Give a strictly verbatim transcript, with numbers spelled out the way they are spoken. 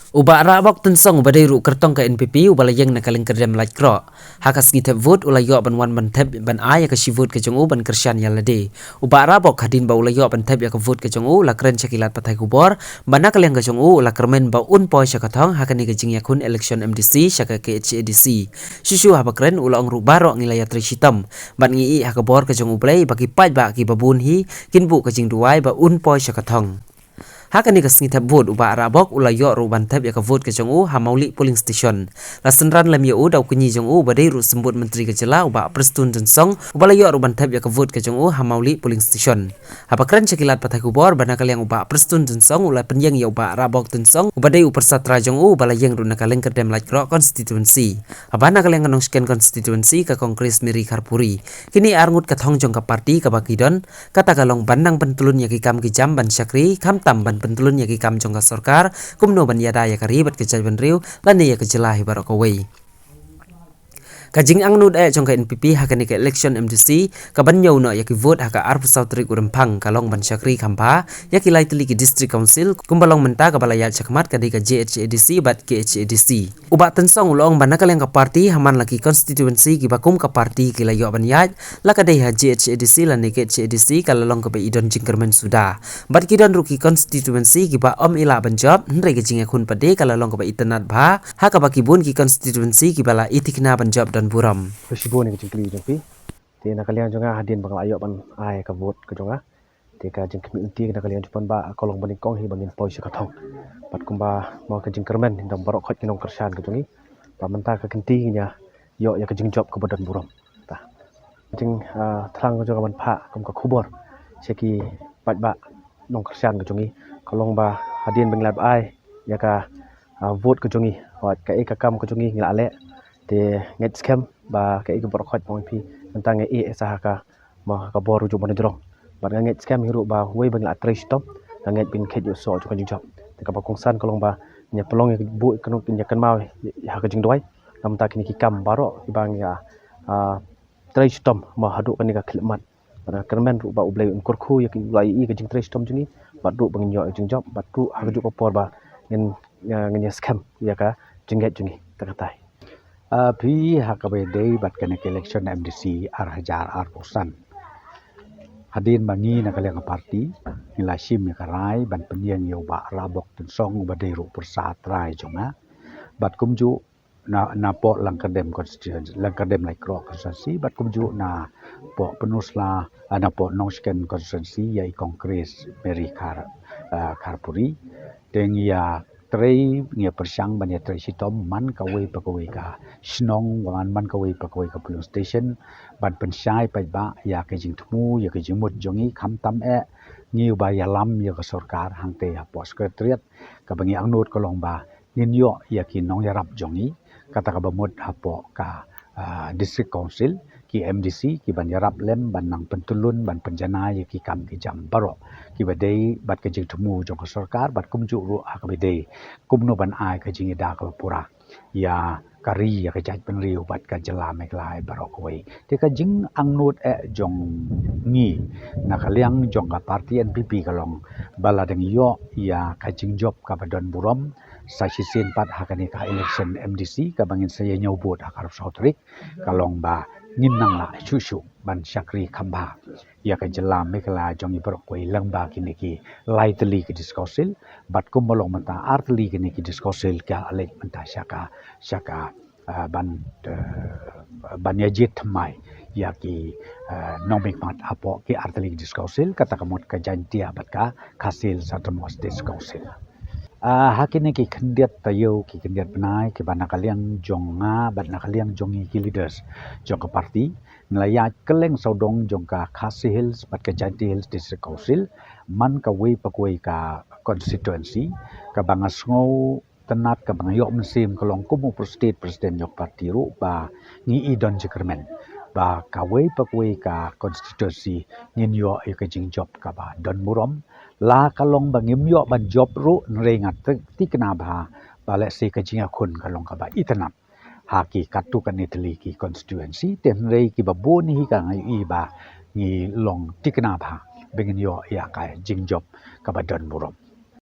U Bah Rabok Tynsong uba dei ruh kyrtong ka N P P uba la ïeng na ka lyngkerdem Laitkroh, ha ka sngi thep vote u la ïoh ban wan ban thep ban ai ïa ka shi vote ka jong u ban kyrshan ïa lade. U Bah Rabok hadien ba u la ïoh ban thep ïa ka vote ka jong u u la kren sha ki lad pathai khubor ba na ka liang ka jong u u la kyrmen ba un poi sha ka thong ha kane ka jingïakhun election M D C sha ka K H A D C. Shuh shuh haba kren u la ong ruh baroh ngi la ïatrei shitom bad ngi ïeh ha ka bor ka jong U Blei ba ki paidbah kiba bun hi kin buh ka jingduwai ba un poi sha ka thong. Ha kane ka sngi thep vote u Bah Rabok u la ïoh ruh ban thep ïa ka vote ka jong u ha Mawlieh polling station. La synran lem ïa u da u kñi jong u uba dei ruh symbud myntri ka jylla u Bah Prestone Tynsong uba la ïoh ruh ban thep ïa ka vote ka jong u ha Mawlieh polling station. Haba kren sha ki lad pathai khubor ba na ka liang u Bah Prestone Tynsong u la pynïeng ïa u Bah Rabok Tynsong uba dei u pyrsa trai jong u uba la ïeng ruh na ka lyngkerdem Laitkroh constituency. Haba na ka liang ka Nongshken constituency ka Congress Mary Kharpuri. Kine ar ngut ka thong jong ka party kaba ki don kata ka long ban nang pyntlun ïa ki kam ki jam ban shakri khamtam ban pyntlun ïa ki kam jong ka sorkar kumno ban ïada ïa ka ri bad ka jaitbynriew lane ïa ka jylla hi baroh kawei. Ka jingangnud eh jong ka N P P ha kane ka election M D C kaban ñiew noh ïa ki vote ha ka arphew saw tarik u Rymphang ka long ban shakri kham bha ïa ki lai tylli ki district council kumba long mynta kaba la ïaid shakhmat ka dei ka J H A D C bad K H A D C. U Bah Tynsong u la ong ba na ka liang ka party ha man la ki constituency kiba kum ka party ki la ïoh ban ïaid la ka dei ha J H A D C lane K H A D C ka la long kaba i don jingkyrmen suda. Bad ki don ruh ki constituency kiba ym i lah ban jop hynrei ka jingïakhun pat de ka la long kaba itynnad bha ha kaba ki bun ki constituency kiba la i thikna ban jop don burom. Khublei shibun ïa ka jingkylli jong phi. Te na ka liang jong nga hadien ba nga la ïoh ban ai ka vote ka jong nga, te ka jingkhmih lynti na ka liang jong phi ba ka long ba nyngkong hi ba ngin poi sha ka thong. Bad kumba mo ka jingkyrmen na baroh khoit ki nongkyrshan ka jong ngi ba mynta ka kynti ngin ïa ïoh ïa ka jingjop kaba don burom. Ta jing ah, thrang ka jong ka ban phah kum ka khubor sha ki paidbah nongkyrshan ka jong ngi ka long ba hadien ba ngi la ai ïa ka ah, vote ka jong ngi, wat kaei ka kam ka jong ngi ngi la leh. Te ngeit skhem ba kaei ka baroh khoit ba ong phi mynta ngi ïeh sa ha ka mo ha ka bor u jong u nongïalam. Bad nga ngeit skhem hi ruh ba wei ba ngi la trei shitom nga ngeit ba ngin kheit ïa u soh jong ka jingjop. Te kaba kongsan ka long ba ngin ïa pynlong ïa ka buh ïa ka nuk ngin ïa kynmaw ïa ha ka jingduwai. Namar ta kine ki kam baroh kiba ngi ïa ah, trei shitom mo haduh kane ka khyllipmat. Bad nga kyrmen ruh ba U Blei un kyrkhu ïa ki, u la ïohi ïa ka jingtrei shitom jong ngi bad ruh ba ngin ïoh ïa ka jingjop bad ruh ha kajuh ka por ba ngin ah, ngin ïa skhem ïa ka jingngeit jong ngi. Ta katai. Ah, phi ha kaba ïadei bad kane ka election M D C ar hajar arphew san. Hadien ba ngi na ka liang ka party ngi la shim ïa ka rai ban pynïeng ïa u Bah Rabok Tynsong uba dei ruh pyrsa trai jong nga. Bad kumjuh na, na poh Lyngkyrdem constituency, Lyngkyrdem Laitkroh constituency, bad kumjuh na poh Pynursla, ah, na poh Nongshken constituency ïa i Congress Mary Khar, ah, Kharpuri. Te ngi ïa trei ngi ïa pyrshang ban ïa trei shitom man kawei pa kawei ka shnong, man, man kawei pa kawei ka polling station ban pynshai paidbah ïa ka jingthmu ïa ka jingmut jong ngi khamtam eh ngi uba ïalam ïa ka sorkar hangtei hapoh secretariat. Kaba ngi angnud ka long ba ngin ïoh ïa ki nongïarap jong ngi kata kaba mut hapoh ka ah, district council, ki M D C ki ban ïarap lem ban nang pyntyllun ban pynjanai ïa ki kam ki jam baroh kiba dei bad ka jingthmu jong ka sorkar bad kumjuh ruh ha kaba dei kumno ban ai ka jingïada kaba pura ïa ka ri ïa ka jaitbynriew bad ka jylla Meghalaya baroh kawei. Te ka jingangnud eh jong ngi na ka liang jong ka party N P P ka long ba la dang ïoh ïa ka jingjop kaba don burom sa shisien pat ha kane ka election M D C kaba ngin sa ïa ñiew vote ha ka arphew saw tarik. Ka long ba ngin nang lah shuh shuh ban shakri kham bha ïa ka jylla Meghalaya jong ngi baroh kawei lyngba kine ki lai tylli ki district council bad kumba long mynta ar tylli kine ki district council ki la leit mynta sha ka, sha ka ah, ban, eh, ban ïa jied thymmai ïa ki, eh, nongmihkhmat hapoh ki ar tylli ki district council kata ka mut ka Jaintia bad ka Khasi Hills Autonomous District Council. Ah, ha kine ki khyndiat taïew ki khyndiat bnai kiba na ka liang jong nga bad na ka liang jong ngi ki leaders jong ka party ngi la ïaid kylleng sawdong jong ka Khasi Hills bad ka Jaintia Hills District Council man kawei pa kawei ka constituency kaba nga sngew tynnad kaba nga ïoh mynsiem ka long kum u state president jong ka party ruh ba ngi i don jingkyrmen ba kawei pa kawei ka constituency ngin ïoh ïa ka jingjop kaba don burom. La ka long ba ngim ïoh ban jop ruh hynrei nga thikna bha ba lehse ka jingïakhun ka long kaba itynnad ha ki katto katne tylli ki constituency te hynrei kiba bun hi ka nga i ba ngi long thikna bha ba ngin ïoh ïa ka jingjop kaba don burom.